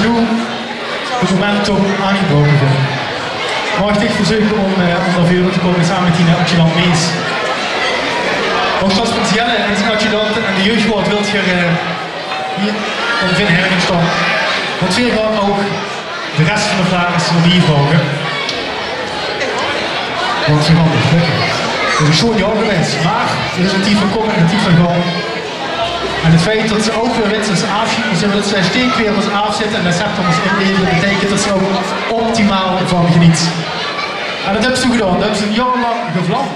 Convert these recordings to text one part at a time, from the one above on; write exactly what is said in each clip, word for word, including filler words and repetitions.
Zoe, 't moment toch aangebraoke vinj, maag ich dich verzeuke óm, eh, óm nao veure te kómme same mit dien adjudant Mees. Waat speciale en zien adjudante en de jeugdraod wilt geer, eh, hie óm Vin Hermens staon. Want veer gaon ouch de res van de Flaarisse nao hie vraoge. Want ze gaon 't gelukkig. 't Is ein sjoon jaor gewaes, mer 't is ein tied van kómme en ein tied van gaon. En 't feit det ze ouch weer wits es aaf, ze wits es steekweer es aafzitte en det zèt ós in laeve, beteikent det ze ouch optimaal van geneet. En det höbs se gedaon, det höbs se ein jaor lang gevlamp.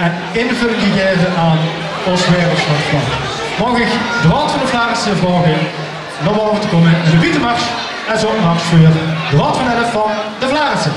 En invulling gegaeve aan ós Waereldsjtadvlam. Maag ich de Raod van de Flaarisse vraoge nao bove te kómme en de buuttemarsj es opmarsj veur de Raod van Elf van de Flaarisse.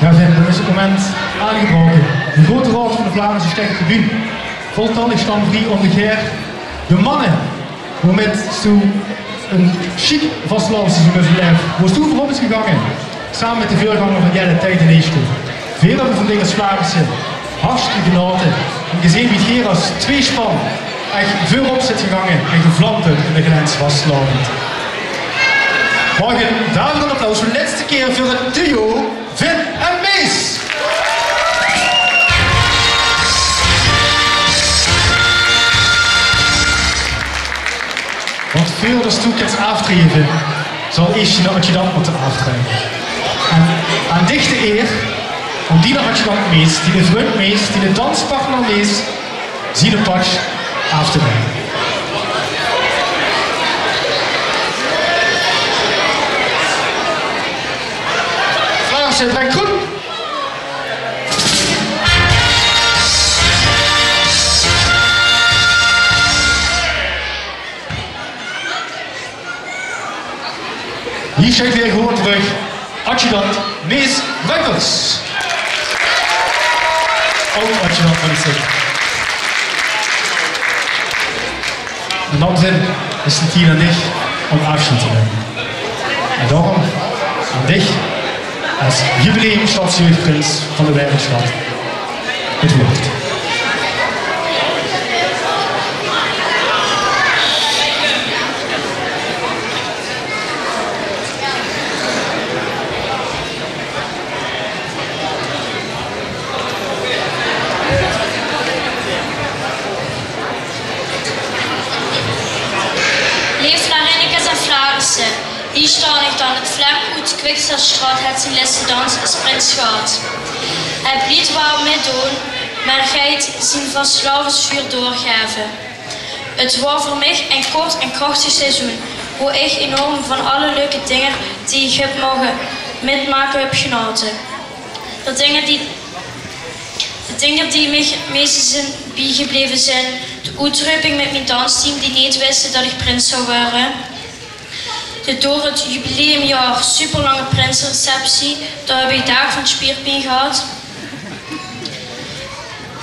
Jao, veer höbbe op dit moment aangebraoke. De groete raod van de Vlaamse Stèkke Tribune. Voltallig staon vrie óm de geer. De manne, wo mit zoe'n sjiek vastelaovesseizoen höbbe belaef. Wo-s doe veurop bis gegange. Same mit de veurganger van Jelle Tijden Eesjte. Veer höbbe van dich es Flaarisse hartstikke genaote. En gezeen wie geer es tweespan ech veurop zeet gegange en gevlamp höb in de Gelaense vastelaovend. Maag ich ein daverend applaus veur de lètste kier veur 't duo Vin en Mees. Want veurdet doe kins aaftraeje, zal eesj diene adjudant mótte aaftraeje. En aan dich de eer óm diene adjudant Mees, diene vrund Mees, diene danspartner Mees, ziene patsj aaf te naeme. Klaar, zit, lijkt goed. Hie sjteit weer gewoon trök adjudant Mees Weppers. Ouch adjudant, mót ich zègke. En dan zeen 't aan dich óm aafsjeid te numme. En daorum aan dich, es jubileumsjtadsjeugprins van de Waereldsjtad, 't woord. Leef Flaarinnekes en Flaarisse, hie staon ich dan. 't Flemk oet Kwikstadstraot haet zien lèste dans es prins gehad. Hae blief waal mitdoon, mer geit zien vastelaovesvuur doorgaeve. 't Waor veur mich ein kort en krachtig seizoen, wo ich enorm van alle leuke dinger die ich höb moge mitmake höb genaote. De dinger die, de dinger die mich 't meiste zeen biegebleve zeen De oetreuping mit mien dansteam die neet wiste dat ich prins zou waere. De, door 't jubileumjaor superlange prinsereceptie, dao höb ich daag van sjpierpien gehad.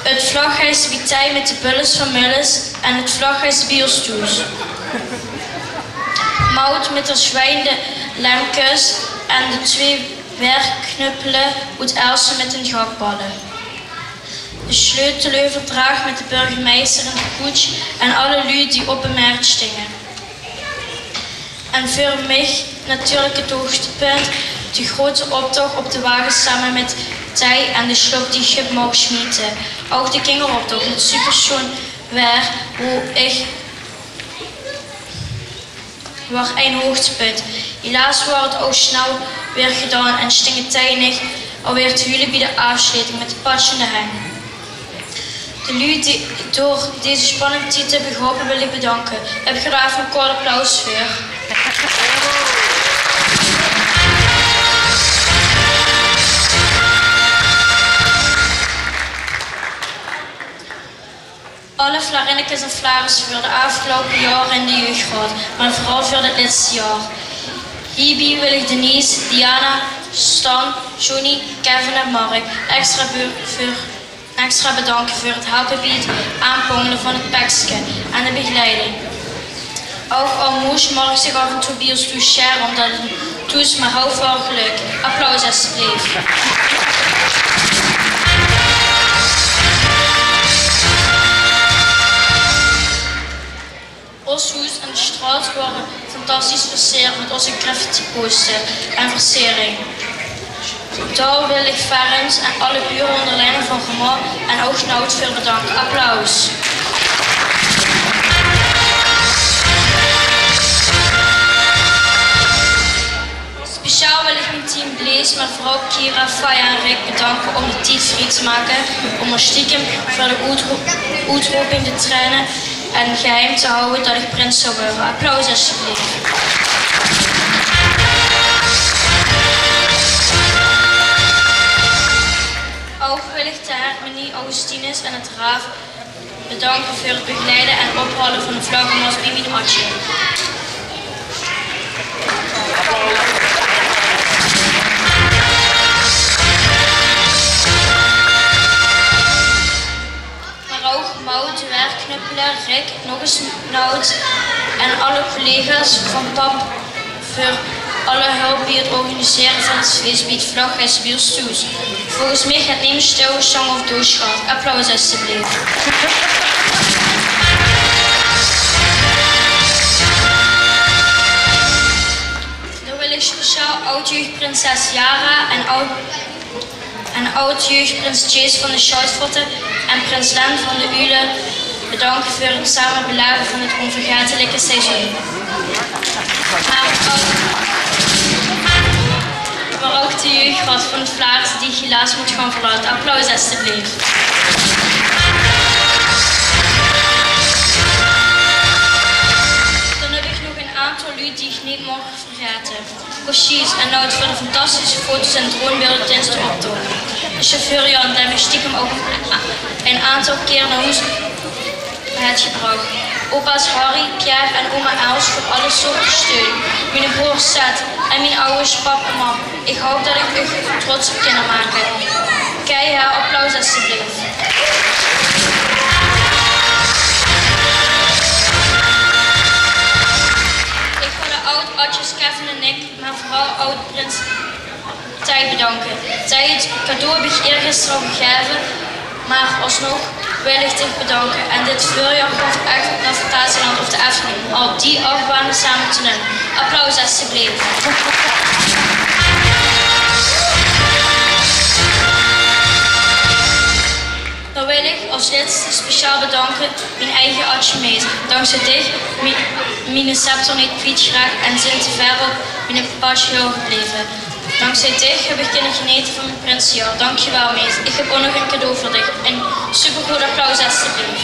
't Vlaggeiste bie Thei mit de Bulles van Mulles en 't vlaggeiste bie ós thoes. Maud mit häör zwijnende lemkes en de twee werkknuppele oet Elsum mit hun gehaktballe. De sjleuteleuverdrach mit de burgemeister in de koets en alle luuj die op de mert stinge. En veur mich natuurlik 't hoogtepunt, de groete optoch op de wage same mit Thei en de sjlop die ich höb moge sjmiete. Ouch de kingeroptoch mit supersjoen waer, wo ich waor ein hoogtepunt. Helaas waor 't al snel weer gedaon en stinge Thei en ich alweer te huule bie de aafsjleting mit de patsjende heng. De luuj die ich door deze spannende tied höb geholpe, wil ich bedanke. Höb geer dao effe ein kort applaus veur? Alle Flarinnekes en Flarisse veur de aafgeloupe jaore in de jeugdraod, mer veural veur dit lètste jaor. Hiebie wil ich Denise, Diana, Stan, Johnny, Kevin en Mark extra be-, veur, extra bedanke veur 't helpe bie 't aanpongele van 't pekske en de begeleiding. Ouch al mós Mark zich aaf en toe bie ós thoes sjere, ómdat 't thoes mer houw veur gelök. Applaus, estebleef. Ós hoes en de sjtraot waore fantastisch verseerd mit ózze graffiti-poster en versering. Dao wil ich Ferens en alle bure ónger leiding van Romain en ouch Nout veur bedanke. Applaus. Speciaal wil ich mien team Blaze, mer veural Kira, Faya en Rick bedanke óm de tied vrie te make, óm ós stiekem veur de oetroe-, oetroping te traine en geheim te hawwe dat ich prins zou waere. Applaus, estebleef. Ouch wil ich de hermenie Augustinus en 't Raaf bedanke veur 't begeleide en ophaole van de vlaggemaos bie mien atsje. Mer ouch Maud, de werkknuppele, Rick, nog ins Nout en alle collega's van pap veur alle hulp bie 't organisere van 't fees bie 't vlaggeiste bie ós thoes. Volges mich haet nemes sjtilgesjtange of doorgesjat. Applaus, estebleef. Dan wil ich speciaal oud-jeugdprinses Yara en oud en oud-jeugdprins Chase van de Sjoutvotte en prins Len van de Uule bedanke veur 't same belaeve van 't ónvergaetelike seizoen. Mer ouch, mer ouch de jeugdraod van 't Flaarisse die ich helaas mót gaon verlaote. Applaus, estebleef. Dan höb ich nog ein aantal luuj die ich neet maag vergaete. Precies, en Nout veur de fantastische foto's en dronebeelde tijdens de optocht. De chauffeur Jan, dae mich stiekem ouch ein, ein aantal kier nao hoes haet gebrach. Opa's Harry, Pierre en oma Els veur alle soorte steun. Miene broor Seth en mien awwers, pap en mam. Ich haop dat ich uch trots höb kinne make. Keihel applaus, estebleef. Ich wil de aud-atsjes Kevin en Nick, mer veural oud-prins Thei bedanke. Thei, 't cadeau höb ich eergister al gegaeve, mer alsnog wil ich dich bedanke. En dit veurjaor gaon v'r ech nao Fantasieland of de Efteling, óm al die achtbane same te numme. Applaus, estebleef. Dan wil ich es lètste speciaal bedanke mien eige atsje Mees. Dankzij dich, mie-, miene scepter neet kwietgeraak en zint de verel miene patsj geheel gebleve. Dankzij dich höb ich kinne genete van mien prinsejaor. Dankjewel, Mees. Ich höb ouch nog ein cadeau veur dich. Ein supergroot applaus, estebleef.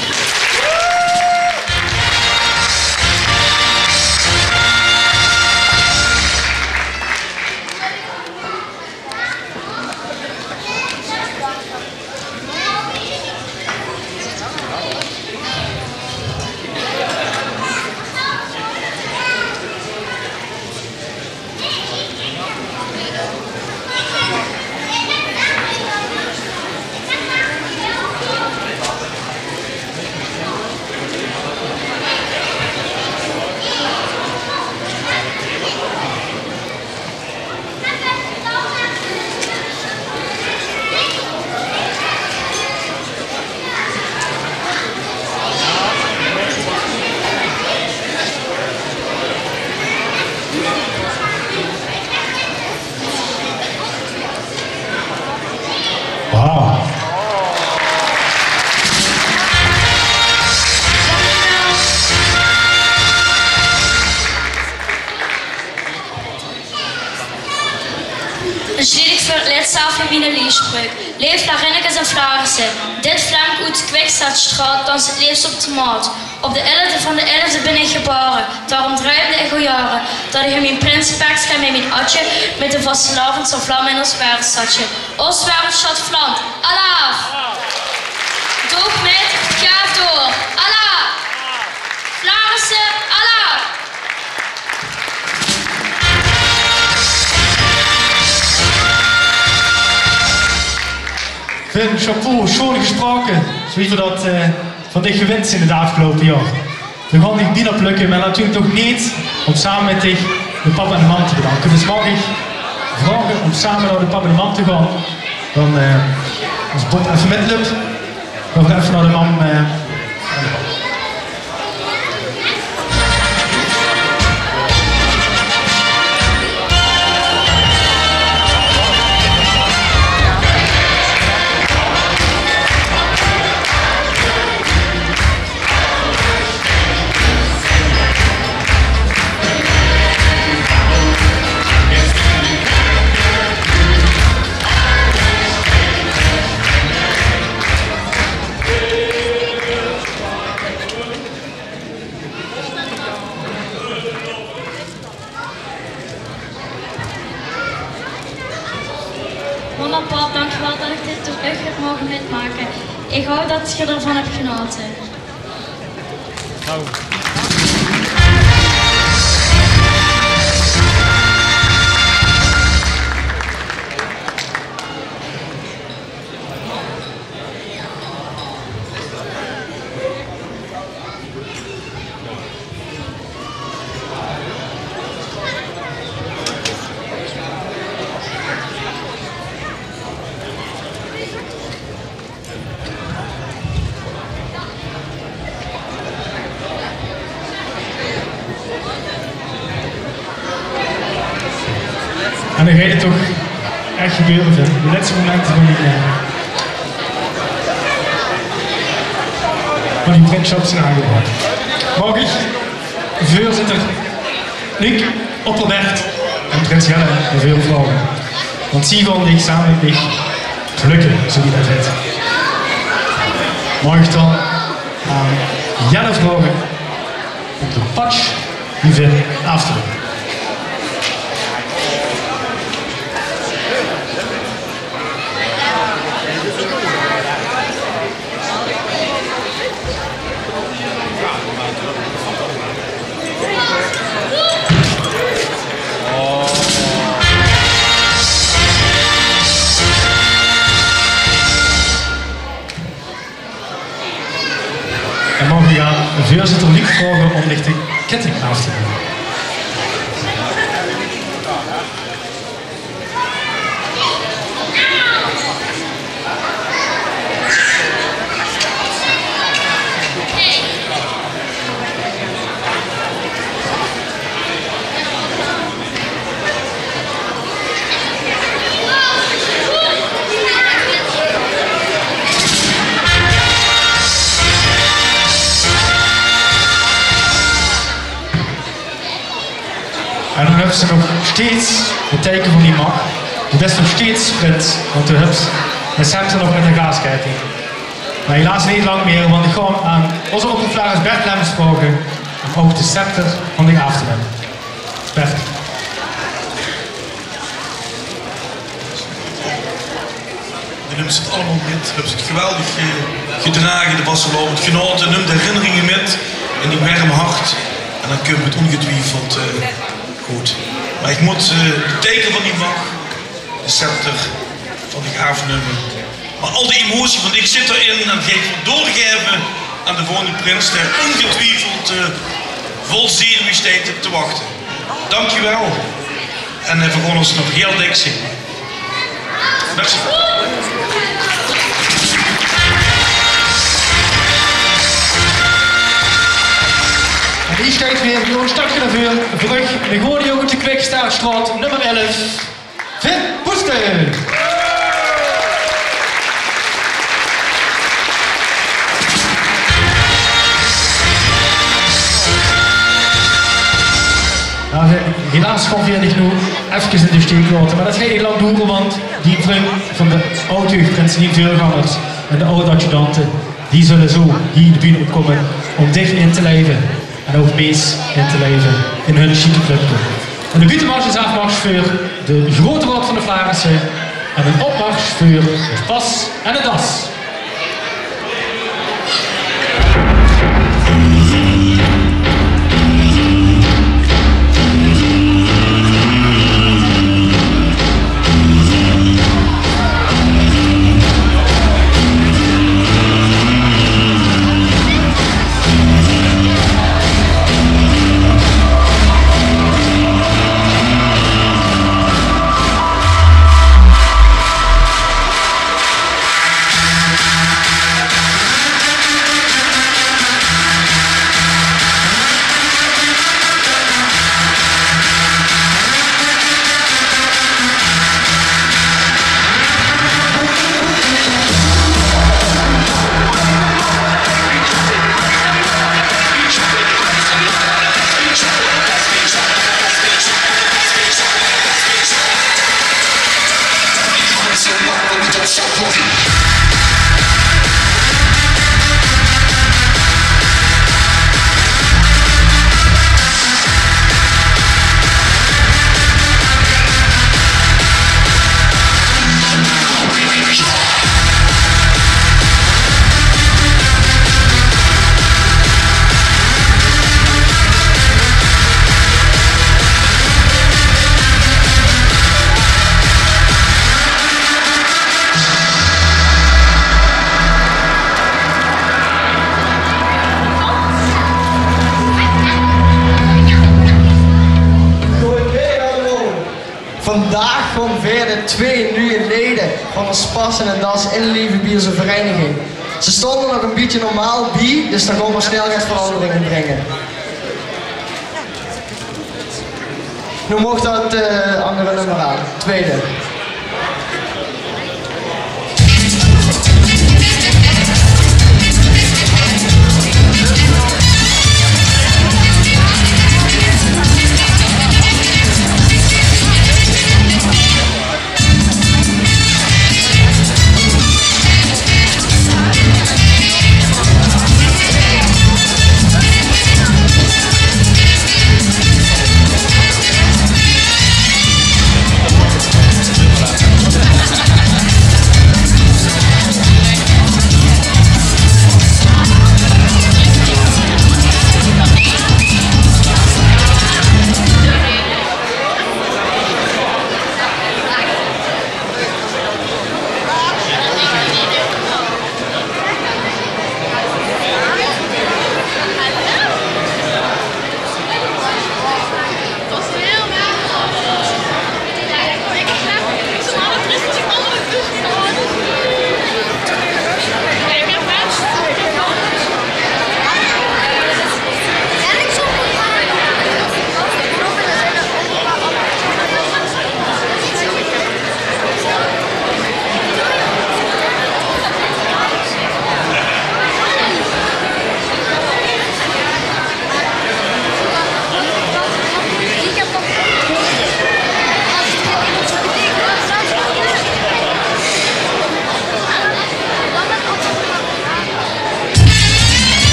Lèt zelf in miene liespreuk. Leef Flarinnekes en Flarisse. Dit flemke oet de Kwikstaartstraot dans 't leefs op de maot. Op de elfde van de elfde bin ich gebaore. Daorum druime ich al jaore dat ich in mien prinsepekske mit mien atje mit de vastelaovend zal vlamme in os wereldsjtatje. Os wereldsjtat vlamt. Alaaf! Doog mit, gaaf door. Alaaf! Flarisse, alaaf! Finn, chapeau, sjoon gesproke. Zoewie v'r dat, eh, van dich gewend zeen 't aafgeloupe jaor. V'r gaon dich bienao plökke, mer natuurlik toch neet óm same mit dich de pap en de mam te bedanke. Dus maag ich vraoge óm same nao de pap en de mam te gaon? Dan, eh, es Bob effe mitlöp, gaon v'r effe nao de mam, eh, en de pap. Mama, pap, dankjewel dat ich dit toch ech höb moge mitmake. Ich haop dat geer d'rvan höb genaote. En dan geit 't toch ech gebeure, Finn. De lètste momente van die, eh, van die prinssjap zeen aangebrach. Maag ich veurzitter Luc, opper Bert en prins Jelle nao veure vraoge? Want zie gaon dich same mit mich plökke, zoewie dat hèt. Maag ich dan aan Jelle vraoge óm de patsj hie veur aaf te numme. En maag ich aan veurzitter Luc vraoge óm dich de kètting aaf te numme? En dan höbs se nog steeds 't teike van die mach. Doe bès nog steeds prins, want doe höbs de scepter nog mit de gaaskètting. Mer helaas neet lang mieë, want ich gaon aan ózze opper Flarisse Bert Lemmens vraoge óm ouch de scepter van dich aaf te numme. Bert. Doe nums 't allemaol mit, höbs 't geweldig, eh, gedrage, de vastelaovend, genaote, nums de herinneringe mit in dien werm hart. En dan kump 't óngetwiefeld, eh, good. Mer ich mót, eh, 't teike van die mach, de scepter, van dich aafnumme. Mer al die emotie van dich zit d'rin en gaon ich doorgaeve aan de volgende prins, dae óngetwiefeld, eh, vol zenuwe steit te wachte. Dankjewel. En, eh, veer gaon ós nog hieël dèk zeen. Merci. En hie steit weer veur ós sjtatje nao veure, veur uch, de goje jóng oet de Kwikstaartstraot, nummer elf, Finn Poesten. Mer, eh, helaas gaon veer dich noe efkes in de steek laote. Mer det geit neet lang doere, want dien vrunj van de aod-jeugdprins, dien veurgangers en de aod-adjudante, die zulle zo hie de bühne opkómme óm dich in te lieve en ouch Mees in te lieve in hun sjieke clubke. En de buuttemars is aafmars veur de Grote Raod van de Flaarisse en ein opmars veur de Pas en de Das. Goeiemiddig allemaol. Vandaag gaon veer de twee nuuj leje van ós Pas en de Das inlieve bie ós vereiniging. Ze stónge nog ein bietje normaal bie, dus dan gaon veer snel get verandering bringe. Noe maag det, eh, anger nummer aan. Twiede.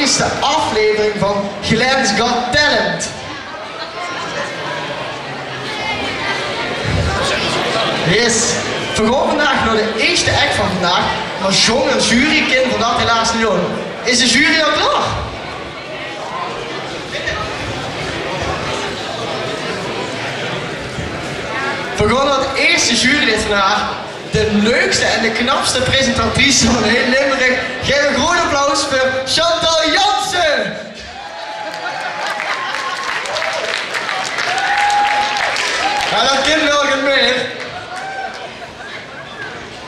ierste aflevering van Gelaens Got Talent. Yes. Veer goon vandaag nao de ierste act van vandaag, mer zónger jury kinne veer dat helaas neet doon. Is de jury al klaor? Veer goon nao 't ierste jurylid vandaag. De leukste en de knapste presentatrice van hiel Limburg. Gaef 'n groot applaus veur Chantal Jansen. Jao, dat kin waal get mieë.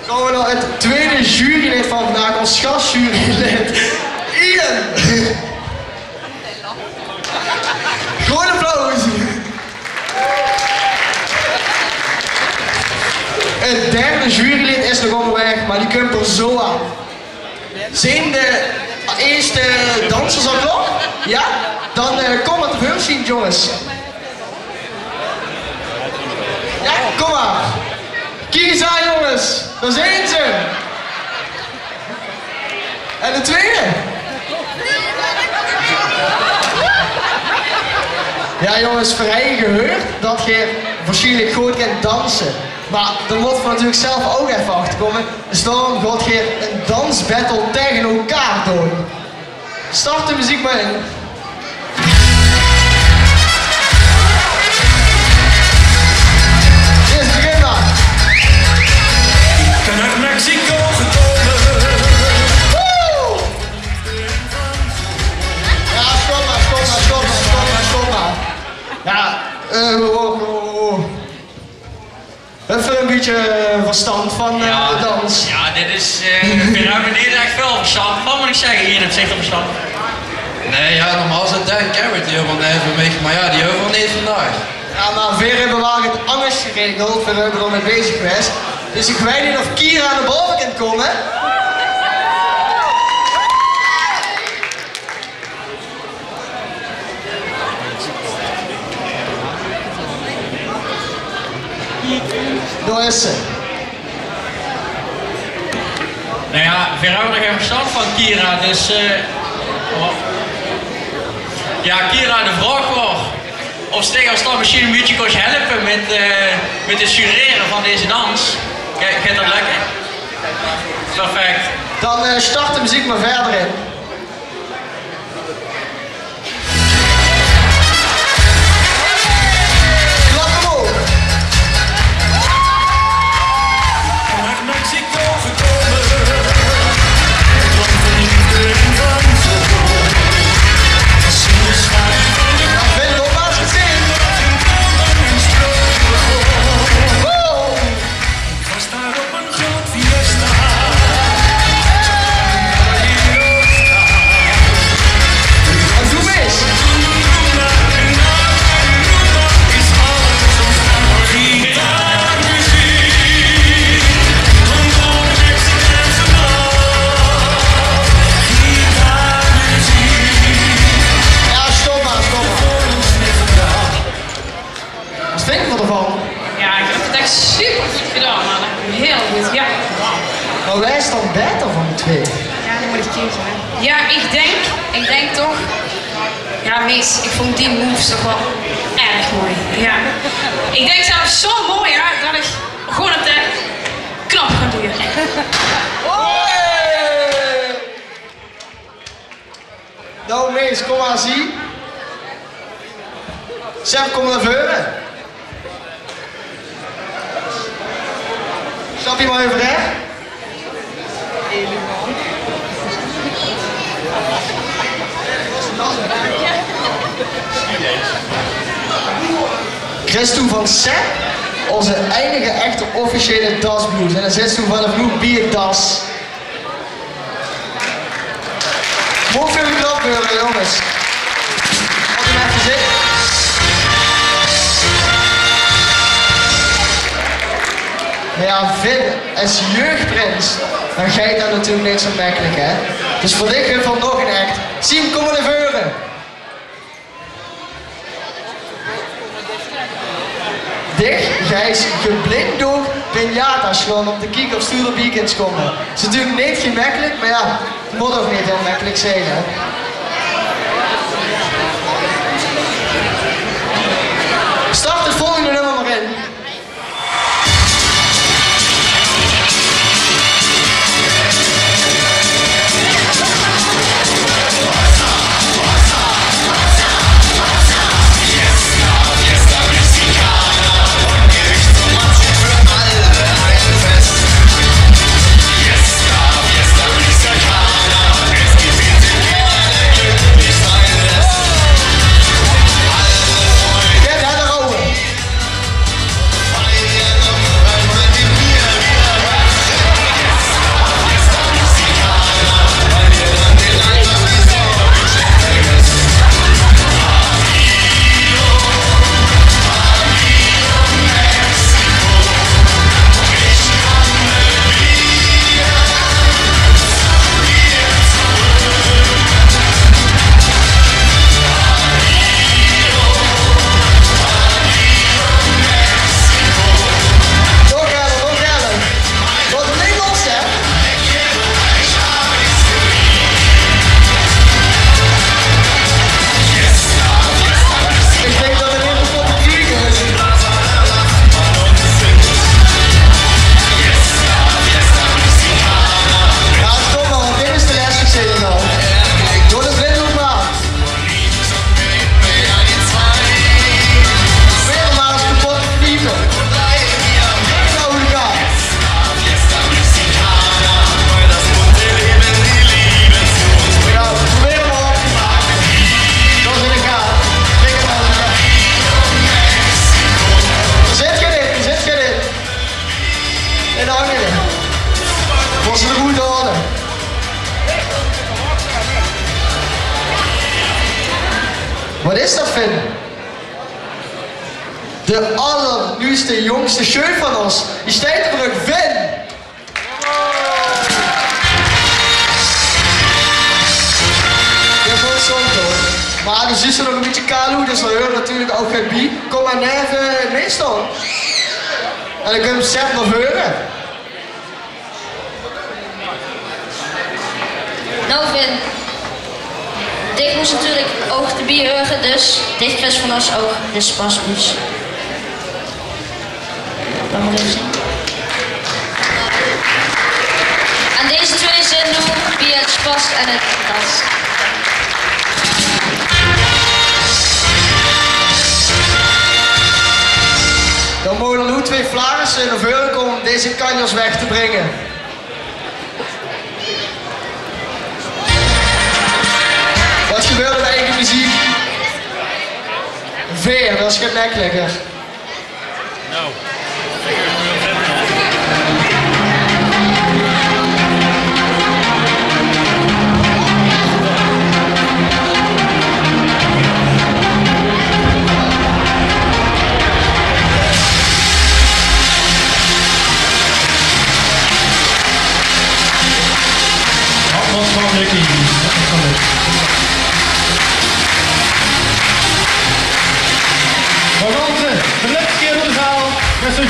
Gaon veer nao 't twiede jurylid van vandaag, ós gasjurylid, Ian. Groot applaus. 't Derde jurylid is nog oonderwaeg, mer die kump d'r zo aan. Zeen de ierste dansers al klaor? Jao? Dan, eh, kóm mer te veurschien, jónges. Jao, kóm mer. Kiek ins aan, jónges. Dao zeen ze. En de twiede? Jao, jónges, veer höbbe gehuurd dat geer waarsjienlik good kint danse. Mer dao mótte veer natuurlik zelf ouch effe achter kómme. Dus daorum gaot geer 'n dansbattle taenge-ein doon. Start de meziek mer in. Yes, begin mer. Ich bön oet Mexico gekómme. Woe! Jao, stop mer, stop mer, stop mer, stop mer, stop mer. Jao, eh, ho, ho, ho. Höbbe veer e bietje, eh, verstand van, eh, de dans? Jao, dit is, eh, veer höbbe neet ech väöl verstand van, mót ich zègke. Hie, dat zègk d'r verstand. Nae, jao, normaal zit Dan Carrot hie, want effe mich, mer jao, die höbbe veer neet vandaag. Jao, mer veer höbbe waal get angers geregeld, veer höbbe d'r mit bezig gewaes. Dus ich weit neet of Kira nao bove kan kómme. Dao is ze. Noe jao, veer höbbe d'r gein verstand van, Kira, dus, eh, oh. Jao, Kira, de vraog waor of se ós dan mesjien e bietje kós helpe mit, eh, mit 't jurere van deze dans. Geit, geit dat lökke? Perfect. Dan, eh, start de meziek mer wiejer in. Klap 'm op. Vanuit Mexico gekomen. Het land van liefde en van zon. Sinds vijf van de... Vindt nog maar eens gezien. Woe! Ik was daar op een groot fiesta. Doe mis. Jao, stop mer, stop mer. Wat vinj geer d'rvan? Jao, ich höb 't ech supergood gedaon, man. Hiel good, jao. Mer wae is dan baeter van de twee? Jao, dan mót ich keze, hè. Jao, ich dink, ich dink toch. Jao, Mees, ich vónj die moves toch waal erg mooi. Jao. Ich dink zelfs zo mooi, hè, dat ich gewoon op de knop gaon duie. Hoi! Noe, Mees, kóm mer zie. Seb, kóm nao veure. Stap hie mer euver haer. Kriss doe van Seb ózze einige echte officiële dasbloes. En dan zits doe vanaaf noe bie 't das. Moge v'r geklap veur, jónges? Laot 'm effe zitte. Mer jao, Vin, es jeugprins, dan geit dat natuurlik neet zo mekkelik, hè? Dus veur dich höbbe v'r nog ein act. Siem, kóm mer nao veure. Dich geis geblinddoog piñata slaon óm te kieke of s doe d'rbie kins kómme. Is natuurlik neet gemekkelik, mer jao, 't mót ouch neet hiel mekkelik zeen, hè. Wat is dat, Vin? De allernuujste, jóngste sjeuf van ós. Hie steit 'r, Vin. Jao, zoe is 't ouch. Mer de zuus nog e bietje kaal oet, dus dao huurt natuurlik ouch get bie. Kóm mer neve mich staon. En dan kums se zelf nao veure. Nou, Vin, dich mós natuurlik ouch d'rbie hure, dus dich kriegs van ós ouch de Spasmuts. Laot mer effe zeen. En deze twee zeen noe bie 't Spas en 't Das. Dan moge d'r noe twee Flarisse nao veure kómme óm deze kanjers weg te bringe. Wat gebeurt d'r eigelik mit de meziek? Veer, dat is gemekliker. V'r gaon de lètste kier door de zaal mit zo'n